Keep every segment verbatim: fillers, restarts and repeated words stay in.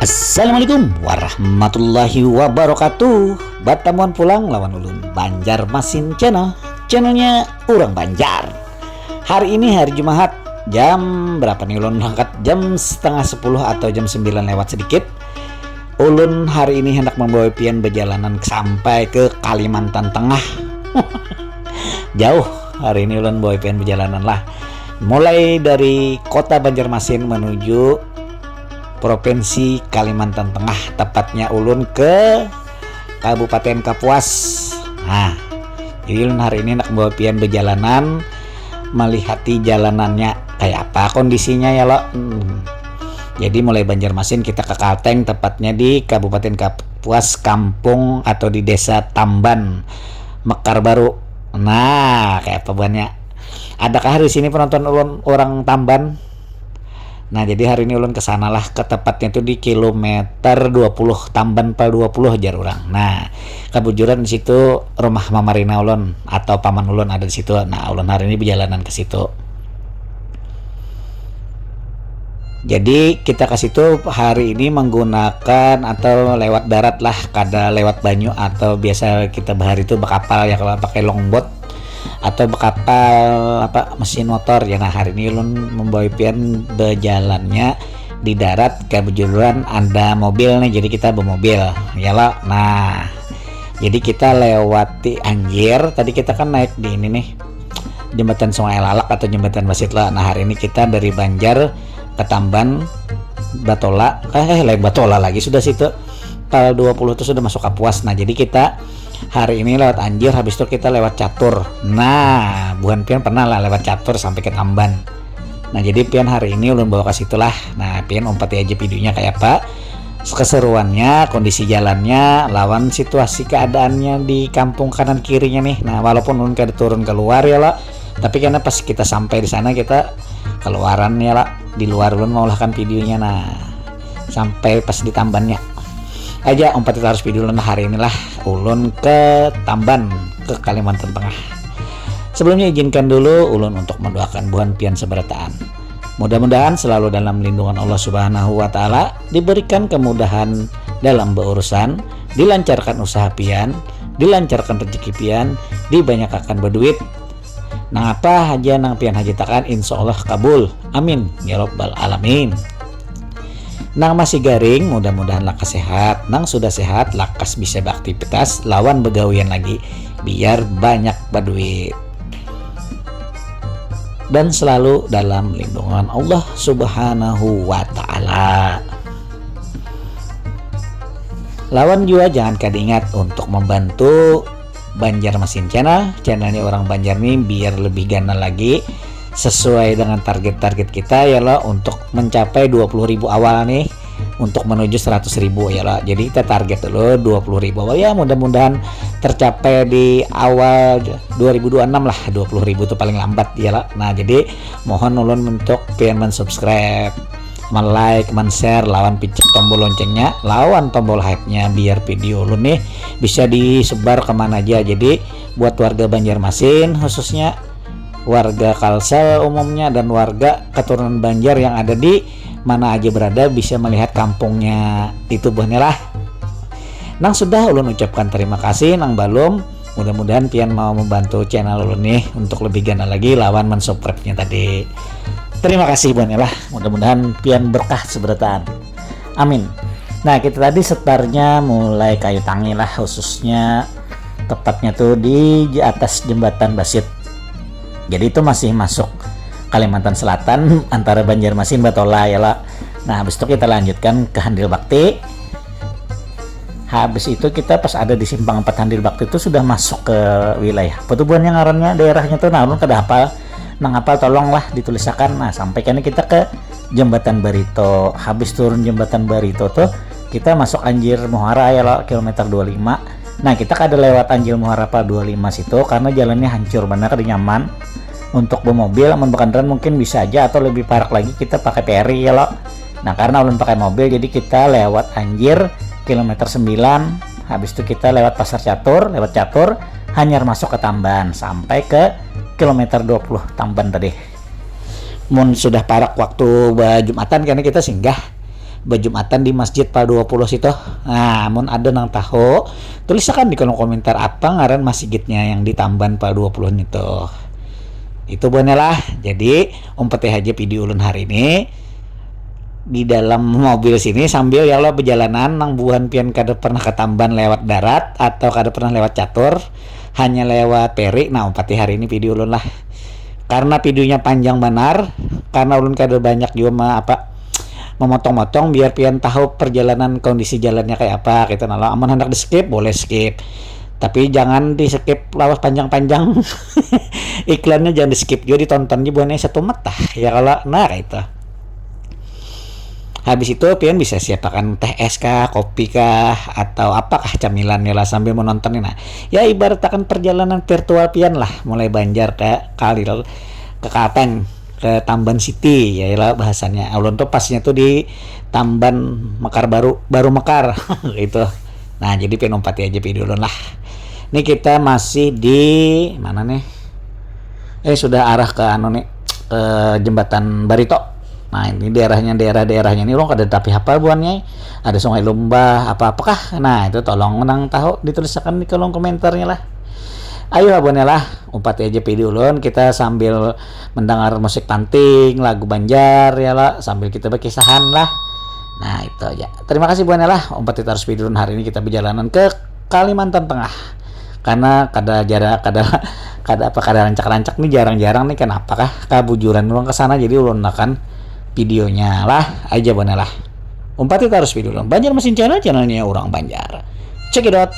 Assalamualaikum warahmatullahi wabarakatuh. Batamuan pulang lawan ulun, Banjarmasin Channel, channelnya urang Banjar. Hari ini hari Jumahat, jam berapa nih ulun berangkat? Jam setengah sepuluh atau jam sembilan lewat sedikit. Ulun hari ini hendak membawa pian bejalanan sampai ke Kalimantan Tengah. Jauh hari ini ulun bawa pian bejalanan lah. Mulai dari kota Banjarmasin menuju Provinsi Kalimantan Tengah, tepatnya ulun ke Kabupaten Kapuas. Nah, jadi ulun hari ini nak bawa pian bejalanan, melihati jalanannya kayak apa kondisinya ya lo. Hmm. Jadi mulai Banjarmasin kita ke Kalteng, tepatnya di Kabupaten Kapuas, kampung atau di Desa Tamban, Mekar Baru. Nah, kayak apa buhannya? Adakah di sini penonton ulun orang Tamban? Nah, jadi hari ini ulun ke sana lah, ke tepatnya itu di kilometer dua puluh, Tamban Pal dua puluh jar urang. Nah, kebujuran di situ rumah mamarina ulun atau paman ulun ada di situ. Nah, ulun hari ini bejalanan ke situ. Jadi kita ke situ hari ini menggunakan atau lewat darat lah, kada lewat banyu atau biasa kita bahari itu bekapal ya, kalau pakai longboat atau bekapal apa, mesin motor ya. Nah, hari ini ulun membawa pian bejalannya di darat, kebetulan ada mobil nih, jadi kita bermobil ya lo. Nah, jadi kita lewati Anjir, tadi kita kan naik di ini nih, jembatan Sungai Lalak atau jembatan Basit lah. Nah, hari ini kita dari Banjar ke Tamban, Batola, eh, eh lain Batola lagi, sudah situ, Pal dua puluh itu sudah masuk Kapuas. Nah, jadi kita hari ini lewat Anjir, habis itu kita lewat Catur. Nah, buhan pian pernah lah lewat Catur sampai ke Tamban. Nah, jadi pian hari ini ulun bawa ke situ lah. Nah, pian umpati aja videonya kayak apa, keseruannya, kondisi jalannya, lawan situasi keadaannya di kampung kanan kirinya nih. Nah, walaupun ulun kada turun keluar ya lo, tapi karena pas kita sampai di sana kita keluaran ya lo, di luar ulun mengulahkan videonya. Nah, sampai pas di Tambannya aja, umpati tarus video ulun hari inilah, ulun ke Tamban, ke Kalimantan Tengah. Sebelumnya izinkan dulu ulun untuk mendoakan buhan pian seberataan. Mudah-mudahan selalu dalam lindungan Allah Subhanahu wa Ta'ala, diberikan kemudahan dalam berurusan, dilancarkan usaha pian, dilancarkan rezeki pian, dibanyak akan berduit. Nang apa haja nang pian hajatakan, insya Allah kabul. Amin ya robbal alamin. Nang masih garing, mudah-mudahan lakas sehat. Nang sudah sehat, lakas bisa beraktivitas lawan begawian lagi, biar banyak berduit. Dan selalu dalam lindungan Allah Subhanahu wa Ta'ala. Lawan juga jangan kada ingat untuk membantu Banjarmasin Channel, channelnya orang Banjar nih, biar lebih ganal lagi sesuai dengan target-target kita ya lo, untuk mencapai dua puluh ribu awal nih, untuk menuju seratus ribu ya lo. Jadi kita target dulu dua puluh ribu awal ya, mudah-mudahan tercapai di awal dua ribu dua puluh enam lah, dua puluh ribu itu paling lambat ya lo. Nah, jadi mohon ulun untuk pian mensubscribe, men-like, men-share, lawan picik tombol loncengnya, lawan tombol hype-nya, biar video ulun nih bisa disebar kemana aja. Jadi buat warga Banjarmasin khususnya, warga Kalsel umumnya, dan warga keturunan Banjar yang ada di mana aja berada bisa melihat kampungnya itu buhannya lah. Nang sudah ulun ucapkan terima kasih, nang balum, mudah-mudahan pian mau membantu channel ulun nih untuk lebih ganal lagi lawan mensubscribe-nya tadi. Terima kasih buhannya lah, mudah-mudahan pian berkah seberataan. Amin. Nah, kita tadi setarnya mulai Kayu Tangi lah, khususnya tepatnya tuh di j-, atas jembatan Basit. Jadi itu masih masuk Kalimantan Selatan antara Banjarmasin Batola ya lah. Nah, habis itu kita lanjutkan ke Handil Bakti. Habis itu kita pas ada di simpang empat Handil Bakti itu sudah masuk ke wilayah apa tuh buhannya ngarannya, daerahnya tuh, nah, ulun kada hafal. Nang hafal tolonglah ditulisakan. Nah, sampai kena kita ke Jembatan Barito. Habis turun Jembatan Barito tuh kita masuk Anjir Muara ya lo, kilometer dua lima. Nah, kita kada lewat Anjir Muara apa dua lima situ karena jalannya hancur, benar kada nyaman untuk bermobil. Amun bekendaraan mungkin bisa aja, atau lebih parak lagi kita pakai ferry ya lo. Nah, karena ulun pakai mobil, jadi kita lewat Anjir kilometer sembilan, habis itu kita lewat Pasar Catur, lewat Catur, hanyar masuk ke Tamban sampai ke kilometer dua puluh Tamban tadi. Mun sudah parak waktu bajumatan karena kita singgah bejumatan di masjid pal dua puluh situ. Nah, amun ada nang tahu, tulisakan di kolom komentar apa ngaran masjidnya yang di Tamban pal dua puluh nitu. Itu buhannya lah. Jadi, umpati haja video ulun hari ini di dalam mobil sini sambil ya lo perjalanan nang buhan pian kada pernah ke Tamban lewat darat atau kada pernah lewat catur, hanya lewat peri. Nah, umpati hari ini video ulun lah. Karena videonya panjang banar, karena ulun kada banyak juga ma-, apa, memotong-motong biar pian tahu perjalanan kondisi jalannya kayak apa gitu nah lo. Amun hendak di skip boleh skip, tapi jangan di skip lawas panjang-panjang. Iklannya jangan di skip juga, ditonton juga buhannya satu mata ya kalau nah kayak itu. Habis itu pian bisa siapakan teh es kah, kopi kah, atau apakah camilannya lah sambil menonton ini. Nah, ya ibarat akan perjalanan virtual pian lah, mulai Banjar ke Kalil, ke Kalteng, ke Tamban City ya lah bahasanya. Ulun tuh pasnya tuh di Tamban Mekar Baru, Baru Mekar gitu. Nah, jadi pian umpati aja video ulun lah. Ini kita masih di mana nih? Eh, sudah arah ke anu nih, ke jembatan Barito. Nah, ini daerahnya, daerah-daerahnya ini orang kada tapi hafal buhannya. Ada Sungai Lumbah, apa-apakah? Nah, itu tolong menang tahu ditulisakan di kolom komentarnya lah. Ayo buhannya lah, umpati aja video ulun, kita sambil mendengar musik panting, lagu Banjar ya lah, sambil kita berkisahan lah. Nah, itu aja. Terima kasih buhannya lah, umpati terus video ulun hari ini kita berjalanan ke Kalimantan Tengah. Karena kada jara kada kada apa kada rancak-rancak nih jarang-jarang nih, kenapa kah kabujuran orang ke sana, jadi ulun akan videonya lah aja buhannya lah. Umpati terus video ulun Banjar Mesin Channel, channelnya orang Banjar. Check it out.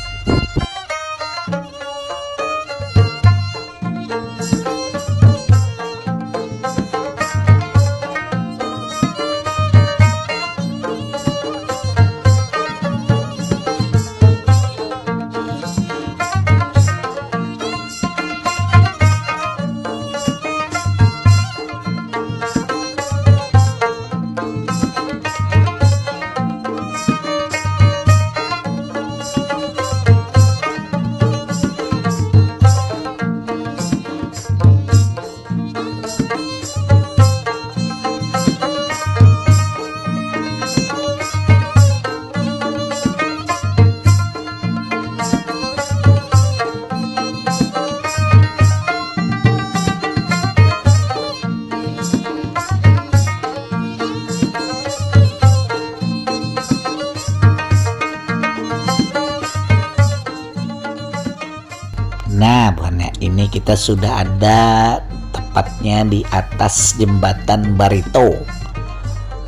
Nah, buhannya ini kita sudah ada tepatnya di atas jembatan Barito.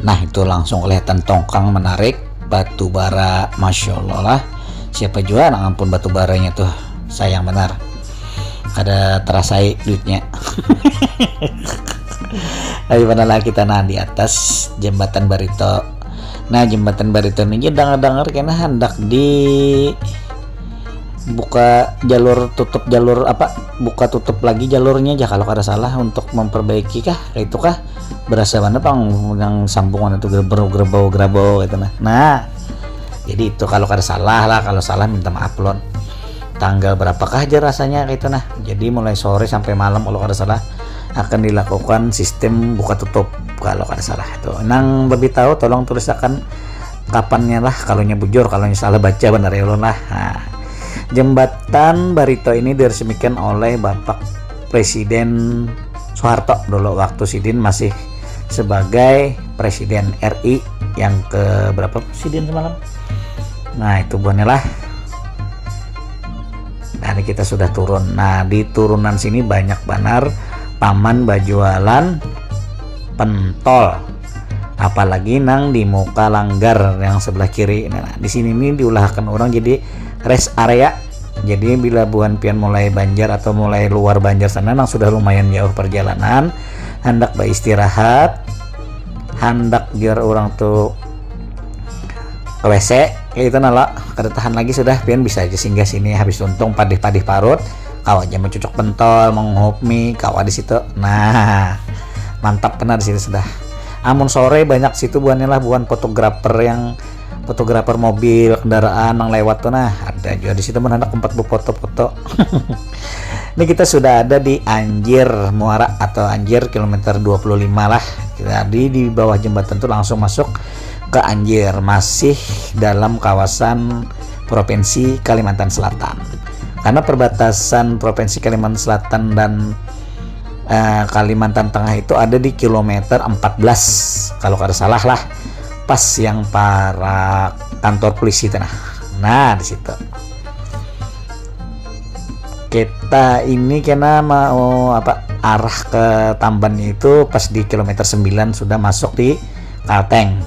Nah, itu langsung kelihatan tongkang menarik, batu bara, masya Allah lah. Siapa jua nang ampun batu baranya tuh, sayang benar. Kada terasai duitnya. Tapi mana lah kita nah di atas jembatan Barito. Nah, jembatan Barito ini dengar-dengar kena hendak di buka jalur, tutup jalur apa, buka tutup lagi jalurnya aja kalau kada salah untuk memperbaiki kah, itu kah, berasa mana pang yang sambungan itu gerbau gerbau gerbau gitu nah. Nah, jadi itu kalau kada salah lah, kalau salah minta maaf lon. Tanggal berapakah aja rasanya gitu nah, jadi mulai sore sampai malam kalau kada salah akan dilakukan sistem buka tutup kalau kada salah itu. Nang lebih tahu tolong tulisakan kapannya lah, kalau nya bujur, kalau nya salah baca benar ya ulun lah. Nah, jembatan Barito ini diresmikan oleh Bapak Presiden Soeharto dulu waktu sidin masih sebagai Presiden R I yang ke berapa sidin semalam. Nah, itu buahnya lah. Nah, ini kita sudah turun. Nah, di turunan sini banyak banar paman bajualan pentol. Apalagi nang di muka langgar yang sebelah kiri. Nah, di sini nih diulahakan orang jadi rest area. Jadi bila buhan pian mulai Banjar atau mulai luar Banjar sana nang sudah lumayan jauh perjalanan, hendak beristirahat, hendak biar orang tuh ke W C, kayak itu nala, kada tahan lagi sudah, pian bisa aja singgah sini habis untung padih-padih parut, kawa aja mencucuk pentol, menguhup mie, kawa di situ. Nah, mantap kena di situ sudah. Amun sore banyak situ buhannya lah, buhan fotografer yang fotografer mobil, kendaraan yang lewat tuh nah, ada juga di situ mendadak tempat berfoto-foto. Ini kita sudah ada di Anjir Muara atau Anjir kilometer dua puluh lima lah. Jadi di bawah jembatan tuh langsung masuk ke Anjir, masih dalam kawasan Provinsi Kalimantan Selatan. Karena perbatasan Provinsi Kalimantan Selatan dan eh, Kalimantan Tengah itu ada di kilometer empat belas, kalau kada salah lah, pas yang para kantor polisi itu nah. Nah, di situ. Kita ini kena mau apa, arah ke Tamban itu pas di kilometer sembilan sudah masuk di Kalteng.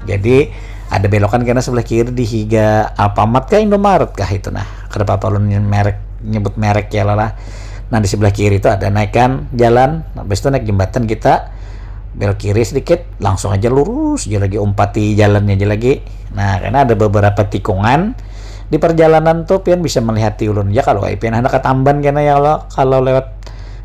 Jadi ada belokan kena sebelah kiri di higa Alfamart kah, Indomaret kah itu nah. Kada apa-apa ulun merek, nyebut merek ya lah. Nah, di sebelah kiri itu ada naikan jalan, habis itu naik jembatan, kita belok kiri sedikit, langsung aja lurus aja lagi, umpati jalannya aja lagi. Nah, karena ada beberapa tikungan di perjalanan tuh pian bisa melihat di ulun ya, kalau ai pian hendak ke Tamban kena ya, kalau kalau lewat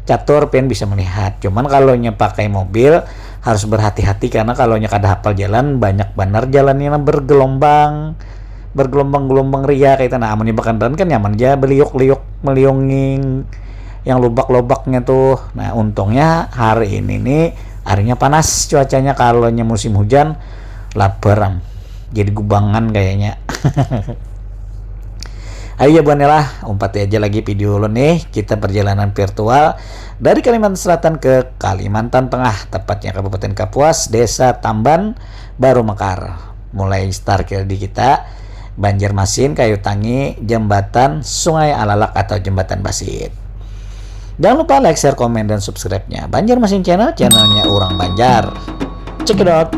Catur pian bisa melihat. Cuman kalau nya pakai mobil harus berhati-hati, karena kalau nya kada hafal jalan, banyak banar jalan yang bergelombang, bergelombang-gelombang ria kayak itu. Nah, amun di kendaraan kan nyaman aja beliuk-liuk meliunging yang lubak-lubaknya tuh. Nah, untungnya hari ini nih harinya panas cuacanya, kalau nya musim hujan lapar am. Jadi gubangan kayaknya. Ayo ya buan lah, umpati aja lagi video ulun nih. Kita perjalanan virtual dari Kalimantan Selatan ke Kalimantan Tengah, tepatnya Kabupaten Kapuas, Desa Tamban Baru Mekar. Mulai start di kita Banjarmasin, Kayu Tangi, Jembatan Sungai Alalak atau Jembatan Basit. Jangan lupa like, share, komen, dan subscribe-nya. Banjarmasin Channel, channelnya orang Banjar. Check it out.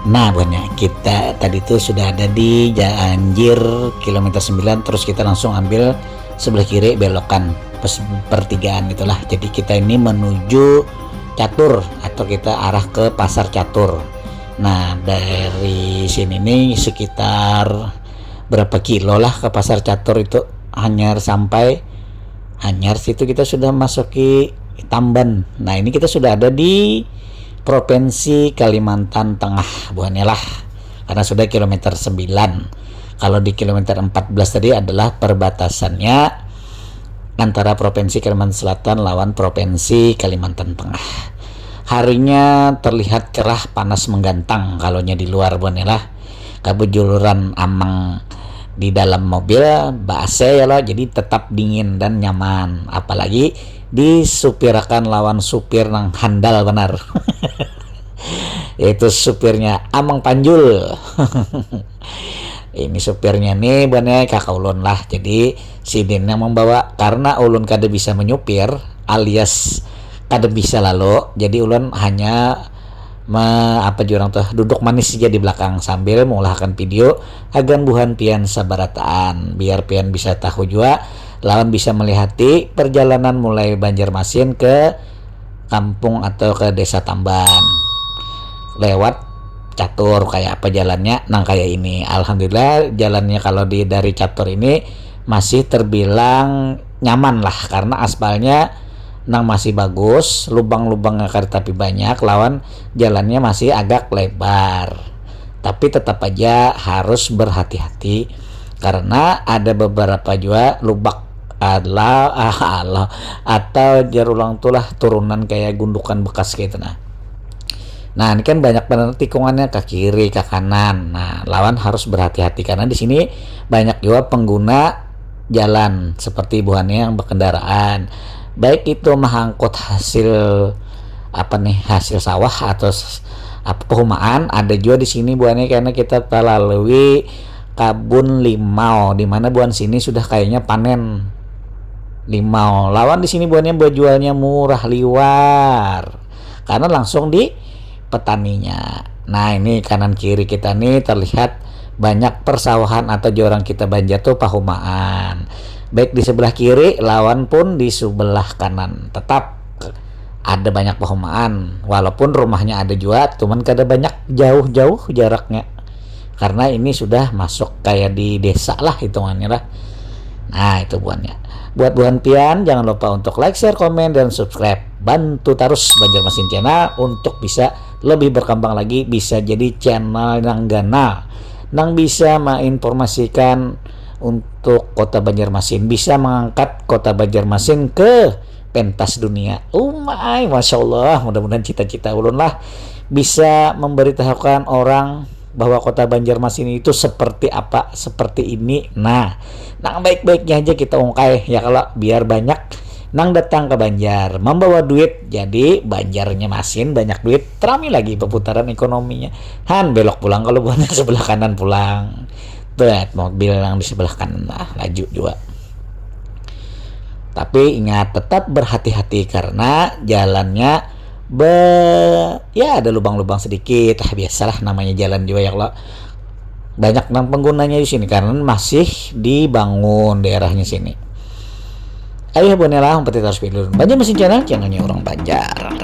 Nah, buhannya kita tadi tuh sudah ada di Janjir kilometer sembilan, terus kita langsung ambil sebelah kiri belokan pes-, pertigaan itulah. Jadi kita ini menuju Catur atau kita arah ke Pasar Catur. Nah, dari sini nih sekitar berapa kilo lah ke Pasar Catur itu, hanyar sampai, hanyar situ kita sudah masuki Tamban. Nah, ini kita sudah ada di Provinsi Kalimantan Tengah, buhannya lah. Karena sudah kilometer sembilan. Kalau di kilometer empat belas tadi adalah perbatasannya antara Provinsi Kalimantan Selatan lawan Provinsi Kalimantan Tengah. Harinya terlihat cerah, panas menggantang kalau nya di luar, buhannya lah. Kabujuluran amang di dalam mobil, ba-A C ya lo, jadi tetap dingin dan nyaman. Apalagi disupirakan lawan supir nang handal banar. Yaitu supirnya Amang Panjul. Ini supirnya nih, buhannya, kakak ulun lah. Jadi, sidin yang membawa. Karena ulun kada bisa menyupir, alias kada bisa lalu, jadi ulun hanya me-, apa jua orang tuh, duduk manis saja di belakang sambil mengulahkan video, hagan buhan pian sabarataan, biar pian bisa tahu jua lawan bisa melihati perjalanan mulai Banjarmasin ke kampung atau ke Desa Tamban lewat Catur, kayak apa jalannya nang kayak ini. Alhamdulillah, jalannya kalau di, dari Catur ini masih terbilang nyaman lah, karena aspalnya nang masih bagus, lubang-lubangnya kada tapi banyak, lawan jalannya masih agak lebar. Tapi tetap aja harus berhati-hati karena ada beberapa jua lubak, Allah, ah, Allah, atau jar ulang tuh lah, turunan kayak gundukan bekas gitu. Nah, nah, ini kan banyak benar tikungannya, ke kiri, ke kanan. Nah, lawan harus berhati-hati karena di sini banyak juga pengguna jalan seperti buhannya yang berkendaraan, baik itu mengangkut hasil, apa nih, hasil sawah atau s-, apa, pehumaan. Ada juga di sini buhannya karena kita terlalui kabun limau, di mana buhan sini sudah kayaknya panen limau. Lawan di sini buhannya berjualnya murah liwar karena langsung di petaninya. Nah, ini kanan kiri kita nih terlihat banyak persawahan atau jua orang kita Banjar tuh pahumaan. Baik di sebelah kiri lawan pun di sebelah kanan. Tetap ada banyak pahumaan. Walaupun rumahnya ada jua, cuman kada banyak jauh-jauh jaraknya. Karena ini sudah masuk kayak di desa lah hitungannya lah. Nah, itu buhannya. Buat buhan pian, jangan lupa untuk like, share, komen, dan subscribe. Bantu terus Banjarmasin Channel untuk bisa lebih berkembang lagi, bisa jadi channel yang ganal, nang bisa menginformasikan untuk kota Banjarmasin, bisa mengangkat kota Banjarmasin ke pentas dunia. Umai, masya Allah, mudah-mudahan cita-cita ulun lah bisa memberitahukan orang bahwa kota Banjarmasin itu seperti apa, seperti ini. Nah, nang baik-baiknya aja kita ungkai ya, kalau biar banyak nang datang ke Banjar membawa duit, jadi Banjarnya masin banyak duit, terami lagi perputaran ekonominya. Han, belok pulang kalau buahnya sebelah kanan pulang. Tuh, mobil yang di sebelah kanan lah, laju juga. Tapi ingat, tetap berhati-hati karena jalannya be-, ya, ada lubang-lubang sedikit. Ah, biasalah, namanya jalan juga ya, kalau banyak nang penggunanya di sini karena masih dibangun daerahnya sini. Ayo, buhannya lah, umpati terus pilih Banjarmasin Channel, channelnya orang Banjar.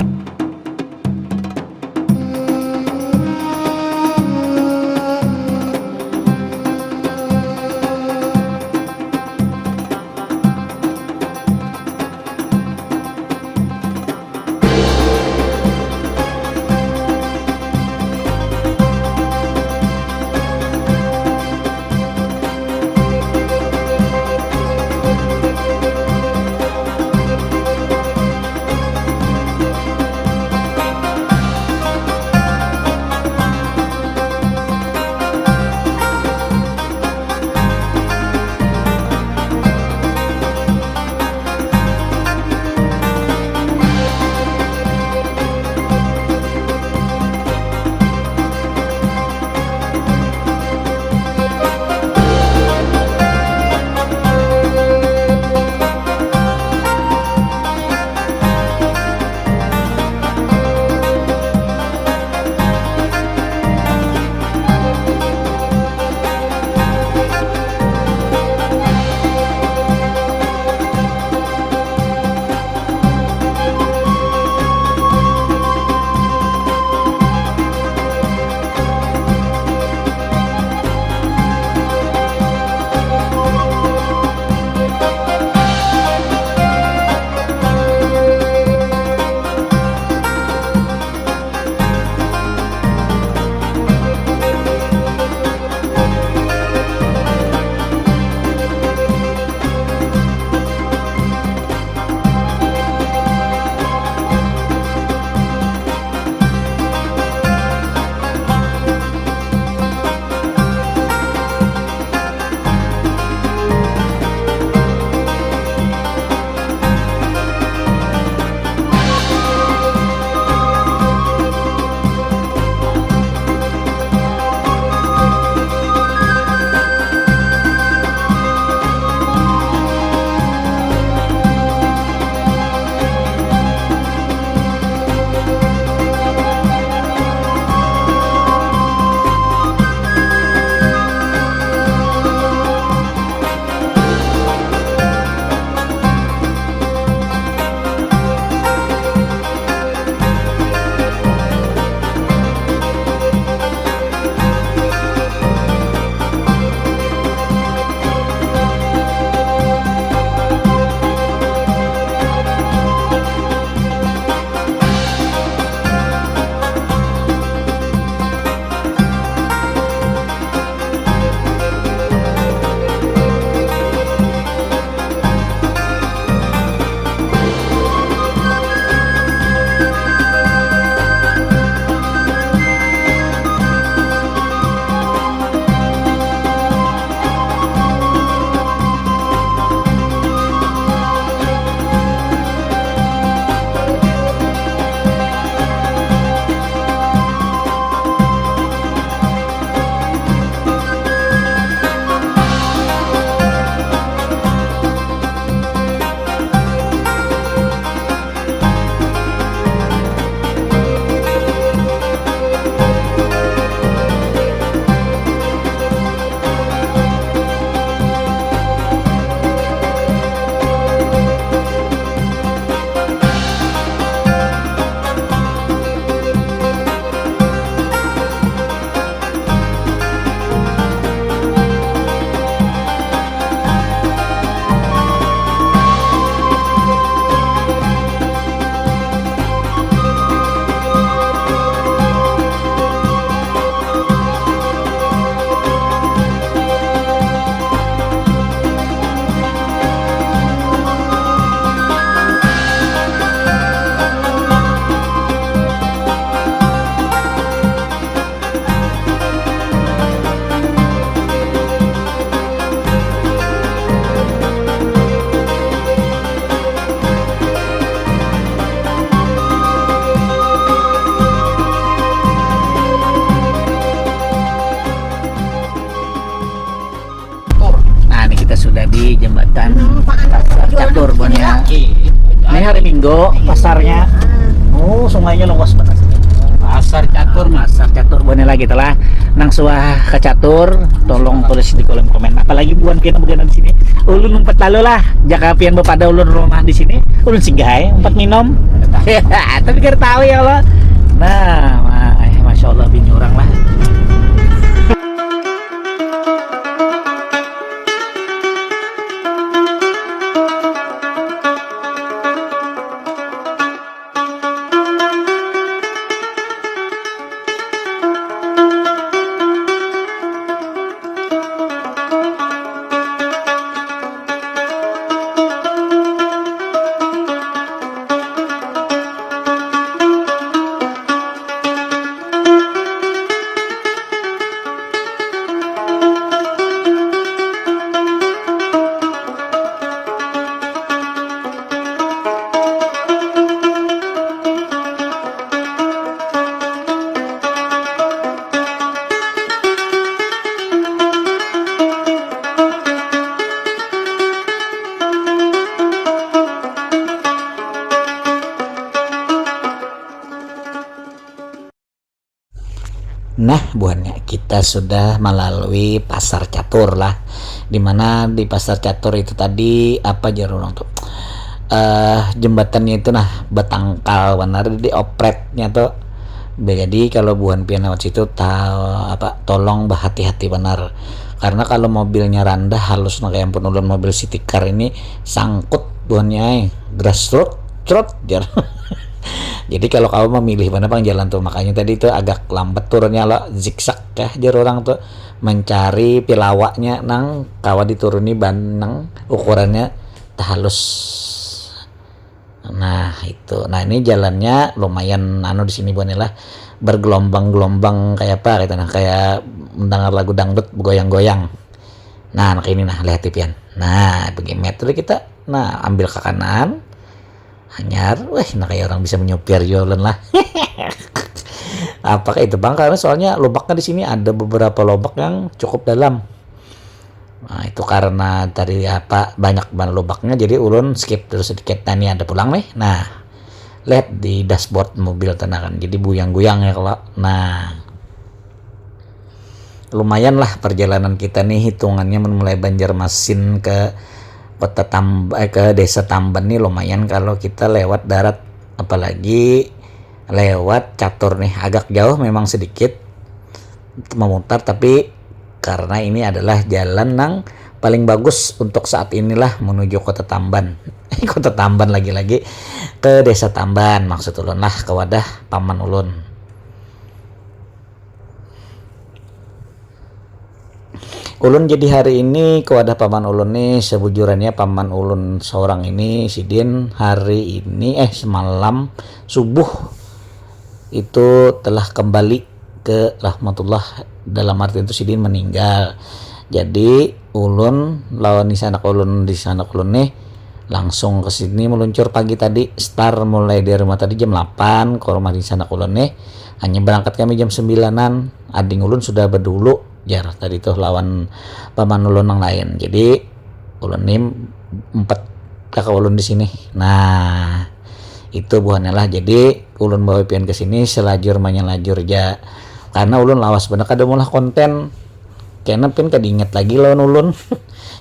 Hari Minggu pasarnya. Oh, sungainya luas banget. Pasar catur, Mas. Pasar catur, boleh lagi telah. Nang suah ke catur, tolong tulis di kolom komen. Apalagi buhan pian bukan di sini. Ulun empat lalu lah. Jaka pian bepada ulun rumah di sini, ulun singgah ya, empat minum. Tapi kira tahu ya Allah. Nah, ma- eh, masya Allah bini orang lah. Nah, buhannya kita sudah melalui pasar catur lah. Dimana di pasar catur itu tadi apa jar orang tuh? Eh, jembatannya itu nah betangkal benar diopretnya tuh. Jadi kalau buhan pian lewat situ tahu apa tolong berhati-hati benar. Karena kalau mobilnya randah halus nah kayak ampun ulun mobil city car ini sangkut buhannya eh. Geras trut trut jar. Jadi kalau kamu memilih mana pang jalan tuh makanya tadi itu agak lambat turunnya lo zigzag ya jar orang tuh mencari pilawaknya nang kawa dituruni ban nang ukurannya halus. Nah itu, nah ini jalannya lumayan anu di sini bukan lah bergelombang-gelombang kayak apa gitu nah kayak mendengar lagu dangdut bergoyang-goyang. Nah, nah ini nah lihat pian. Nah, pergi metode kita. Nah, ambil ke kanan. Hanyar, weh, nah kayak orang bisa menyupir jualan lah. Apakah itu bang? Karena soalnya lubangnya di sini ada beberapa lubang yang cukup dalam. Nah, itu karena tadi apa banyak banget lubangnya, jadi ulun skip dulu sedikit. Nah, ini ada pulang nih. Nah, lihat di dashboard mobil tenakan. Jadi buyang-guyang ya kalau. Nah, lumayan lah perjalanan kita nih hitungannya mulai Banjarmasin ke kota Tamban eh, ke desa Tamban nih lumayan kalau kita lewat darat apalagi lewat catur nih agak jauh memang sedikit memutar tapi karena ini adalah jalan nang paling bagus untuk saat inilah menuju kota Tamban kota Tamban lagi-lagi ke desa Tamban maksud ulun lah ke wadah paman ulun. Ulun jadi hari ini ke wadah paman ulun nih sebujurannya paman ulun seorang ini sidin hari ini eh semalam subuh itu telah kembali ke rahmatullah dalam arti itu sidin meninggal jadi ulun lawan di sana ulun di sana ulun nih langsung ke sini meluncur pagi tadi start mulai dari rumah tadi jam delapan ke rumah di sana ulun nih hanya berangkat kami jam sembilanan ading ulun sudah berdulu jar tadi tuh lawan paman ulun yang lain jadi ulun nih empat kakak ulun di sini nah itu buahnya lah jadi ulun bawa pian ke sini selajur menyelajur aja karena ulun lawas bener kada maulah konten kena pian kada ingat lagi lawan ulun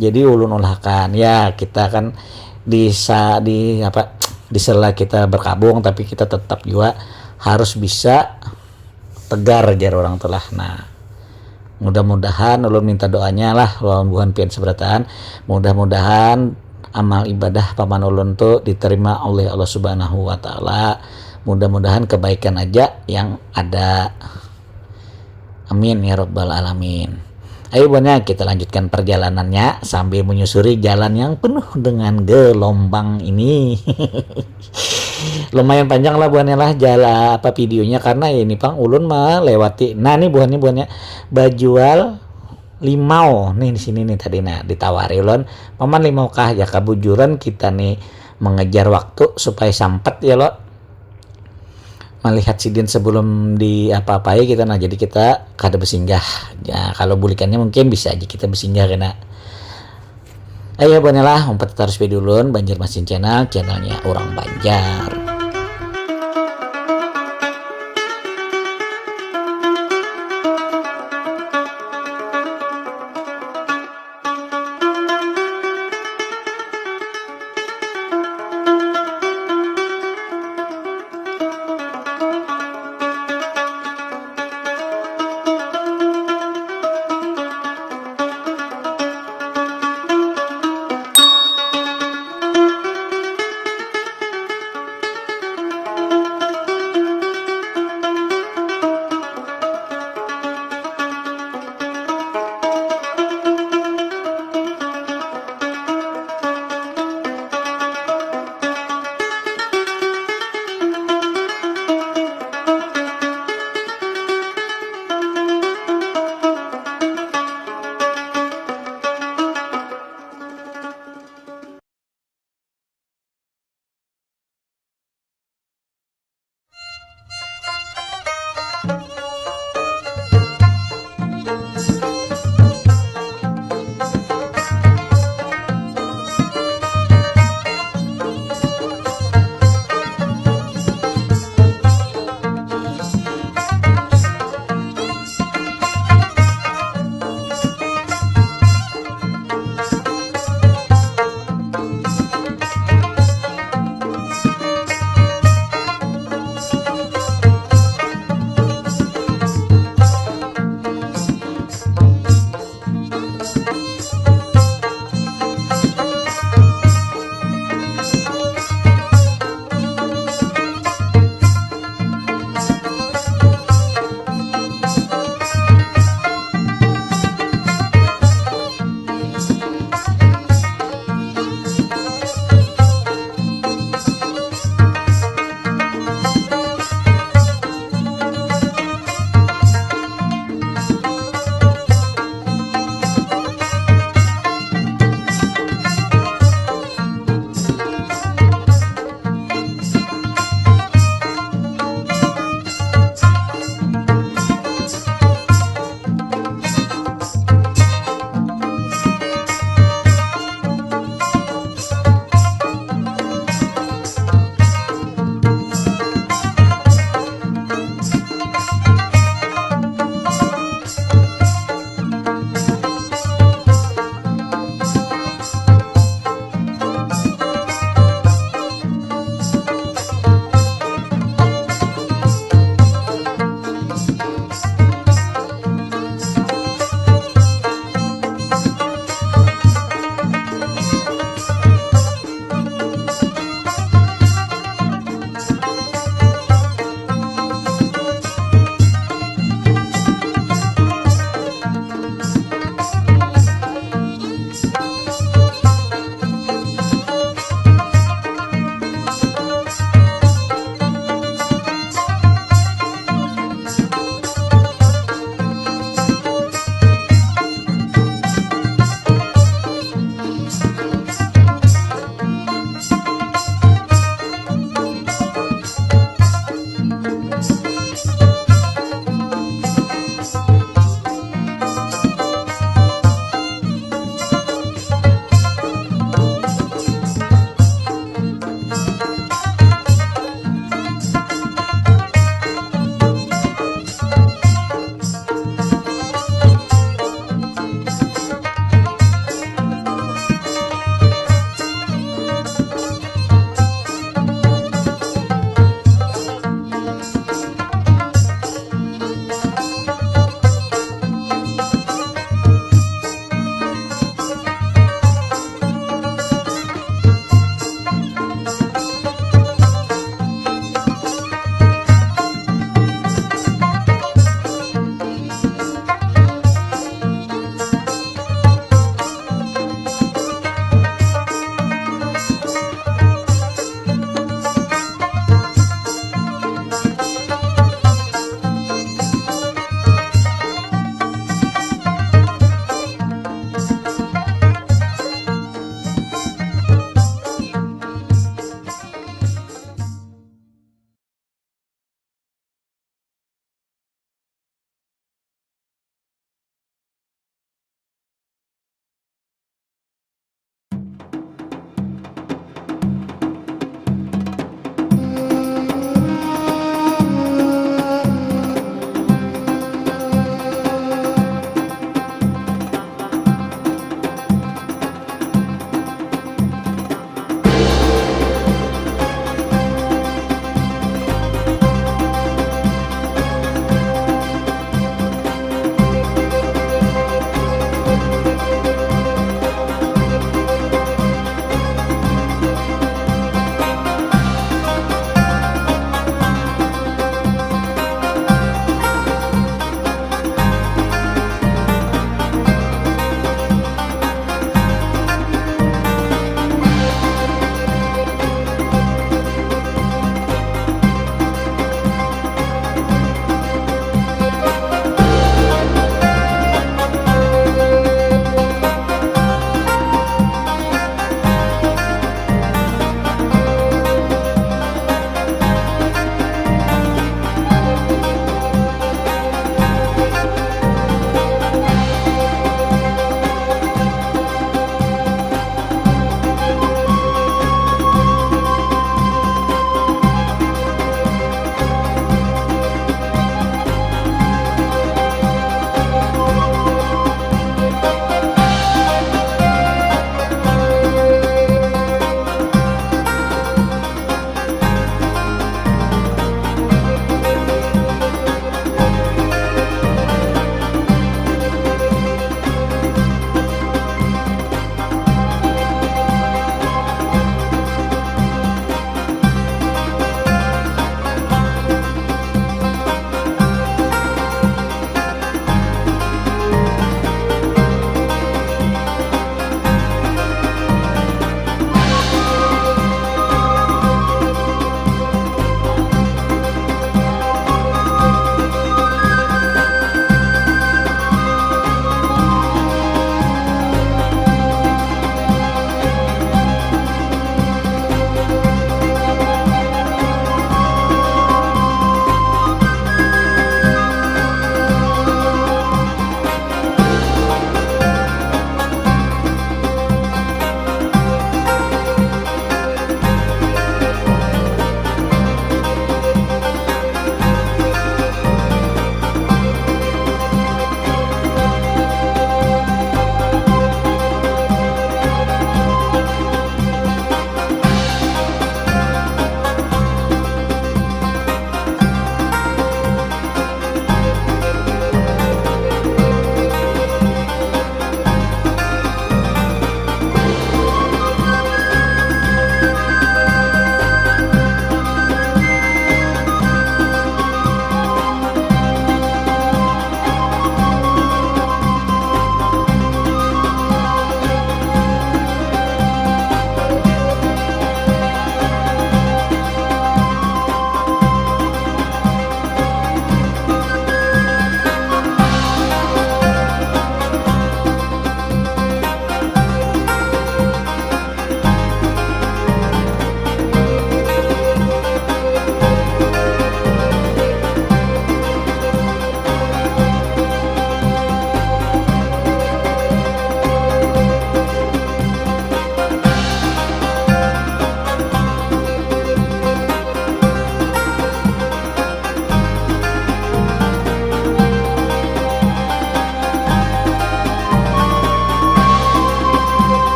jadi ulun ulahkan ya kita kan di sa di apa di sela kita berkabung tapi kita tetap juga harus bisa tegar jar orang tuh lah nah mudah-mudahan ulun minta doanya lah lawan buhan pian seberataan mudah-mudahan amal ibadah paman ulun tuh diterima oleh Allah Subhanahu wa taala mudah-mudahan kebaikan aja yang ada amin ya rabbal alamin ayo buahnya kita lanjutkan perjalanannya sambil menyusuri jalan yang penuh dengan gelombang ini lumayan panjang lah buahnya lah jala apa videonya karena ya ini pang ulun melewati nah ini buahnya buahnya bajual limau nih di sini nih tadi nah ditawari ulun paman limau kah ya kebujuran kita nih mengejar waktu supaya sampat ya lo melihat sidin sebelum di apa-apai kita nah jadi kita kada bersinggah ya kalau bulikannya mungkin bisa aja kita bersinggah kena Ayo, banilah umpat terus video ulun, Banjarmasin Channel, channelnya orang Banjar.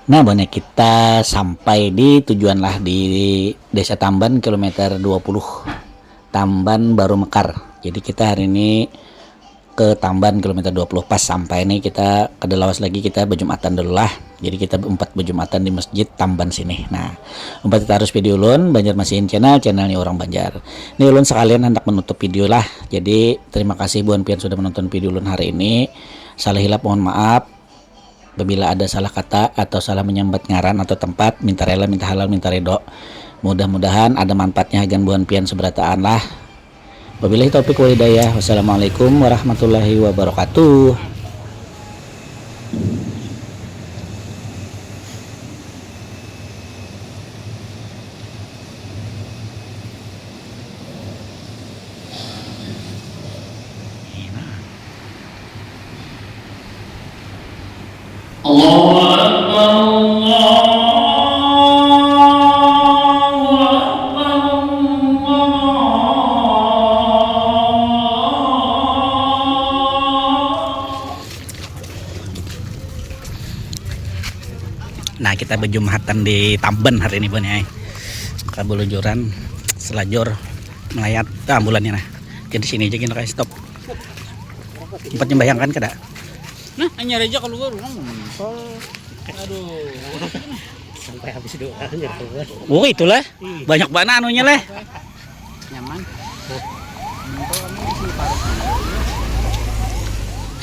Nah, buhannya kita sampai di tujuan lah, di Desa Tamban, kilometer dua puluh, Tamban Baru Mekar. Jadi, kita hari ini ke Tamban kilometer dua puluh, pas sampai nih, kita kada lawas lagi, kita bejumatan dulu lah. Jadi, kita umpat bejumatan di masjid Tamban sini. Nah, umpat kita harus video ulun, Banjarmasihin Channel, channelnya orang Banjar. Ini ulun sekalian hendak menutup video lah. Jadi, terima kasih buhan pian sudah menonton video ulun hari ini. Salah hilap mohon maaf. Apabila ada salah kata atau salah menyambat ngaran atau tempat, minta rela, minta halal, minta ridho. Mudah-mudahan ada manfaatnya hagan buhan pian seberataan lah. Wabillahi taufiq wal hidayah. Wassalamualaikum warahmatullahi wabarakatuh. Allahu Akbar, Allahu Akbar, Allahu Akbar. Nah, kita bejumatan di Tamban hari ini, buhan ai. Kabelujuran, selajur, melayat, ah, bulannya nah. Jadi sini aja gini, kayak stop. Tempat nyembahyang kan kada? Nah, hanyar aja keluar, urang menonton. Aduh. Sampai habis doa, hanyar keluar. Oh, itulah. Ih. Banyak banget anunya lah. Nyaman. Nah.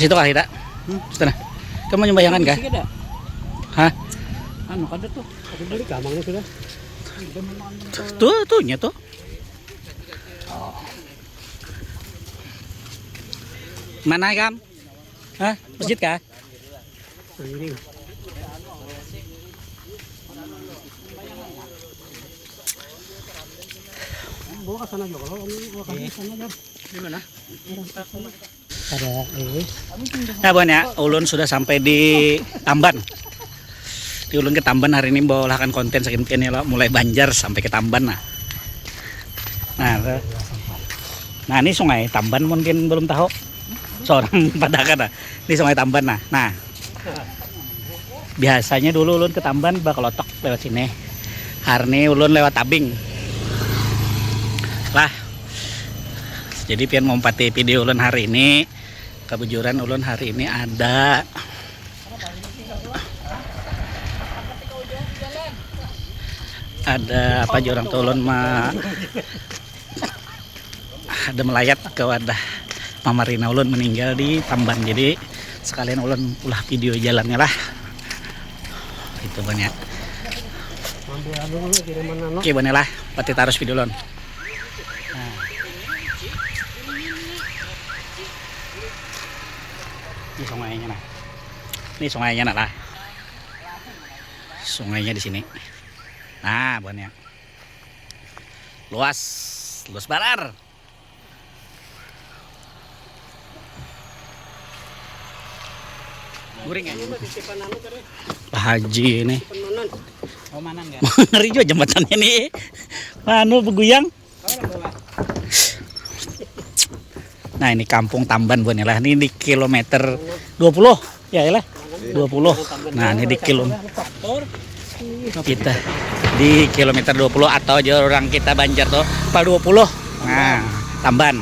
Situ kah kita? Hmm? Situ nah. Kamu nyembayangan kah? Sini ada. Hah? Anu, kada tuh. Aku beli kamangnya sudah. Tuh, tuhnya tuh. Mana, Kam? Hah? Masjid kah? Ini. Bawa ke sana juga, kalau ini bawa ke sana, Jam. Di mana? Ada, eh. Nah, buhan ya, ulun sudah sampai di Tamban. Di ulun ke Tamban hari ini, bawa ulahakan konten sakin ini lah, mulai Banjar sampai ke Tamban nah. Nah, ke-, nah, ini Sungai Tamban mungkin belum tahu. Seorang padakan nah. Ini Sungai Tamban nah. Nah. Biasanya dulu ulun ke Tamban bakelotok lewat sini. Hari ini ulun lewat Tabing. Lah. Jadi pian mau umpati video ulun hari ini, kebujuran ulun hari ini ada, ada apa jar urang tuh, ulun ma-, ada melayat ke wadah Mama Rina ulun meninggal di Tamban. Jadi sekalian ulun ulah video jalannya lah. Itu banyak. Ambil anu dulu, kiriman anu. Oke, banyak lah. Pati tarus video ulun. Nah. Ini sungainya nah. Ini sungainya nah lah. Sungainya di sini. Nah, buhannya. Luas, luas banar. Guring ya. Pak Haji ini. Oh, manan ya? Ngeri juga jembatannya nih. Anu beguyang. Nah, ini Kampung Tamban buhannya lah. Ini di kilometer dua puluh. Ya, ya lah. Dua puluh. Nah, ini di kilo-, kita di kilometer dua puluh atau jar urang kita Banjar tuh, pal dua puluh. Nah, Tamban.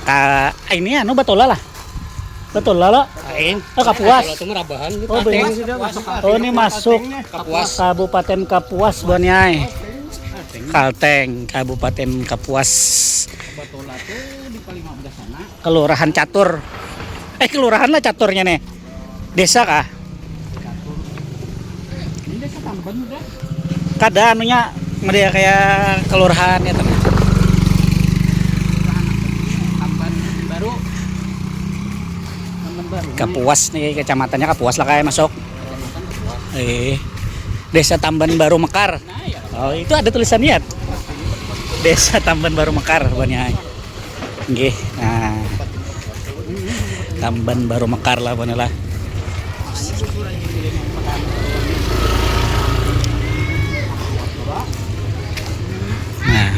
Ka-, ini anu Batola lah. Batola lah. Lain. Oh, Kapuas. Kalau itu mah Rabahan, ini Oh, Kalteng. Ini sudah masuk Kalteng. Oh, ini masuk Kapuas. Kabupaten Kapuas, buhannya ai. Kalteng, Kabupaten Kapuas. Batola tuh di Palima Udah sana. Kelurahan Catur. Eh, kelurahan lah Caturnya nih. Desa kah? Ini desa Tamban udah. Kada anunya, ada kayak kelurahan ya, Tam. Tamban baru. Tamban baru. Kapuas nih, kecamatannya Kapuas lah kayak masuk. Eh, Desa Tamban Baru Mekar. Oh, itu ada tulisannya. Desa Tamban Baru Mekar, buhannya. Nggih. Nah. Tamban Baru Mekar lah, buhannya lah. Nah.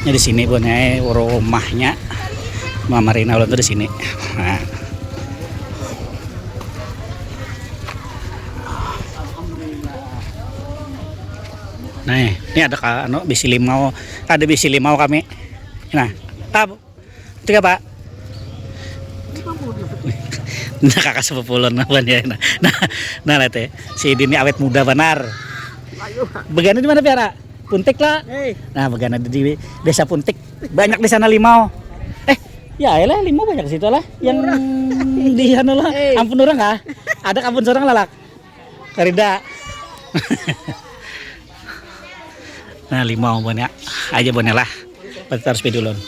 Ini di sini, buhannya, eh, rumahnya Mama Rina ulun tuh di sini. Nah. Nah, ini ada ka, anu, bisi limau, ada bisi limau kami. Nah, tab, tiga pak. Nah, kakak sepupu ulun apa nih? Nah, nah, nah, lihat ya, si Idin ini awet muda benar. Begana di mana piara? Puntik lah. Nah, begana di desa Puntik. Banyak di sana limau. Eh, ya lah, limau banyak di situ lah. Yang di sana lah. Ampun orang kah? Ada kabun seorang lalak. Karida. Nah, limau banyak aja, banyak lah. Berarti harus beda ulun.